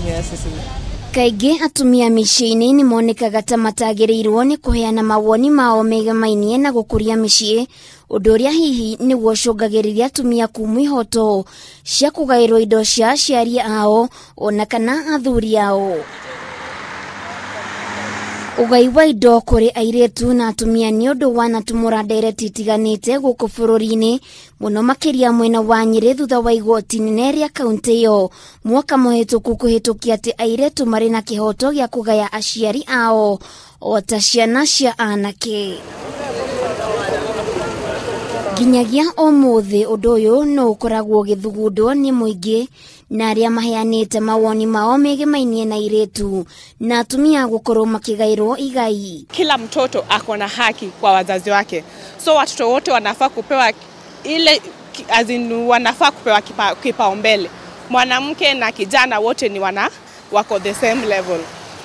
Yes. Kaingĩ atumia mĩciĩ-inĩ nĩ monekaga ta matagĩrĩirwo nĩ kũheana mawoni mao megemainie na gũkũria mĩciĩ, ũndũ ũrĩa hihi nĩguo ũcũngagĩrĩria atumia kuma ihoto cia kũgaĩrwo indo cia aciari ao ona kana athuri ao. Ũgai wa indo kũrĩ airĩtu na atumia nĩ ũndũ wanatumũra ndereti itiganĩte gũkũ bũrũri-inĩ, mũno makĩria mwena wa Nyĩrĩ thutha wa igoti inene rĩa kaunti ĩyo mwaka mũhĩtũku kũhĩtũkia atĩ airĩtu marĩ na kĩhoto gĩa kũgaya aciari ao o ta ciana cia anake. Nginyagia ũmũthĩ ũndũ ũyũ no ũkoragwo ũgĩthugundwo nĩ mũingĩ na arĩa maheanĩte mawoni mao megemainie na airĩtu na atumia gũkorwo makĩgaĩrwo igai. Kila mtoto ako na haki kwa wazazi wake, so watoto wote wanafaa kupewa ile, as in, wanafaa kupewa kipaumbele. Mwanamke na kijana wote ni wana wako the same level,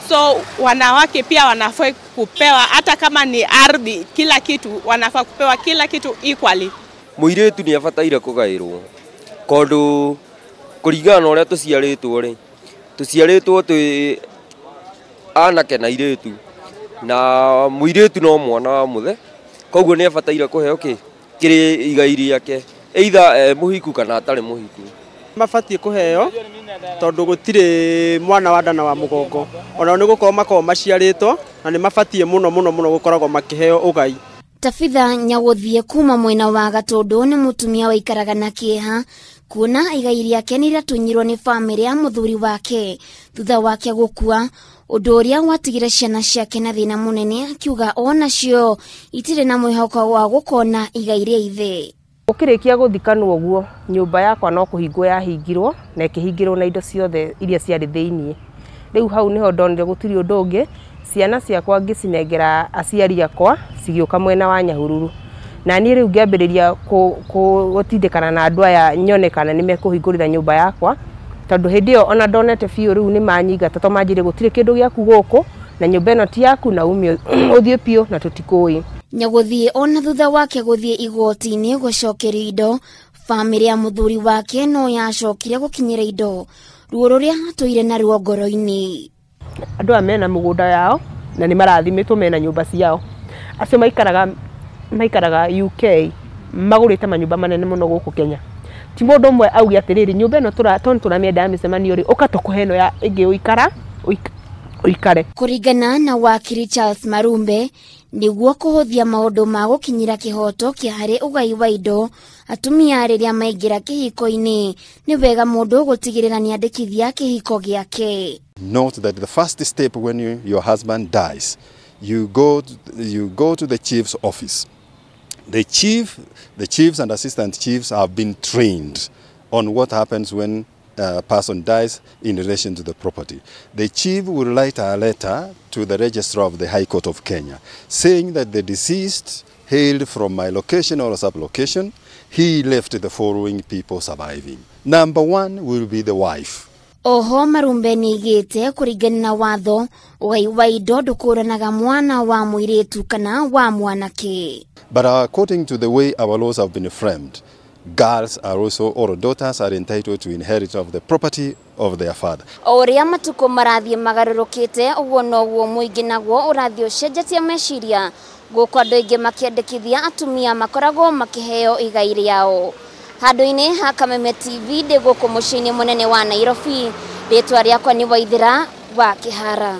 so wanawake pia wanafaa kupewa, hata kama ni ardhi, kila kitu wanafaa kupewa kila kitu equally. Mũirĩtu nĩ abataire kũgaĩrwo tondũ kũringana na ũrĩa tũciarĩtwo rĩ, tũciarĩtwo twĩ anake na airĩtu, na mũirĩtu no mwana wa mũthe, koguo nĩ abataire kũheo kĩ kĩrĩ igai rĩake, either e mũhiku kana atarĩ mũhiku. Mabatiĩ kũheo tondũ gũtirĩ mwana wa nda na wa mũgongo, onao nĩ gũkorwo makoragwo maciarĩtwo na nĩ mabatiĩ mũno mũno mũno gũkoragwo makĩheo ũgai. Tabitha Nyagũthiĩ kuma mwena wa Gatũndũ nĩ mũtumia waikaraga na kĩeha kuona igai rĩake nĩ rĩatunyirwo nĩ bamĩrĩ ya mũthuri wake thutha wake gũkua, ũndũ ũrĩa watigire ciana ciake na thĩna mũnene, akiuga onacio itirĩ na mwĩhoko wa gũkona igai rĩa ithe. Ũkĩrĩkia gũthikanwo ũguo, nyũmba yakwa no kũhingwo yahingirwo na ĩkĩhingĩrwo na indo ciothe iria ciarĩ thĩiniĩ. Rĩu hau nĩho ndonire gũtirĩ ũndũ ũngĩ, ciana ciakwa ngĩcinengera aciari akwa cigĩũka mwena wa Nyahururu. Na niĩ rĩu ngĩambĩrĩria gũtindĩkana na andũ aya nyone kana nĩ mekũhingũrĩra nyũmba yakwa, tondũ hĩndĩ ĩyo ona ndonete biũ rĩu nĩ manyingata, tondũ manjĩrire gũtirĩ kĩndũ gĩaku gũkũ na nyũmba ĩno ti yaku na ume ũthiĩ biũ na tũtikũĩ. Nyagũthiĩ ona thutha wake gũthiĩ igoti-inĩ gũcokerio indo, bamĩrĩ ya mũthuri wake no yacokire gũkinyĩra indo, ruo rũrĩa atũire naruo ngoro-inĩ. Andũ aya mena mũgũnda yao na nĩ marathimĩtwo mena nyũmba ciao. Acio maikaraga UK, magũrĩte manyũmba manene mũno gũkũ Kenya. Ti mũndũ ũmwe auge atĩrĩrĩ, nyũmba ĩno tondũ tũramĩenda ya mĩcemanio rĩ, ũka tũkũhe ĩno ya ĩngĩ ũikare. Kũringana na wakiri Charles Marumbe, nĩguo kũhũthia maũndũ ma gũkinyĩra kĩhoto kĩa harĩ ũgai wa indo, atumia rĩrĩa maingĩra kĩhiko-inĩ nĩ wega mũndũ gũtigĩrĩra nĩandĩkithia kĩhiko gĩake. Note that the first step when your husband dies, you go to the chief's office. The chiefs and assistant chiefs have been trained on what happens when a person dies in relation to the property. The chief will write a letter to the registrar of the High Court of Kenya saying that the deceased hailed from my location or sub-location. He left the following people surviving. Number one will be the wife. Oho Marumbe nĩaigĩte kũringana na watho ũgai wa indo ndũkũranaga mwana wa mũirĩtu kana wa mwanake. But according to the way our laws have been framed, girls are also, or daughters are entitled to inherit of the property of their father. O ũrĩa matukũ marathiĩ magarũrũkĩte ũguo noguo mũingĩ naguo ũrathiĩ ũcenjetie meciria, gũkũ andũ aingĩ makĩendekithia atumia makoragwo makĩheo igai rĩao. Handũ-inĩ ha Kameme TV ndĩ gũkũ mũciĩ-inĩ mũnene wa Nairobi, rĩtwa rĩakwa nĩ Waithĩra wa Kĩhara.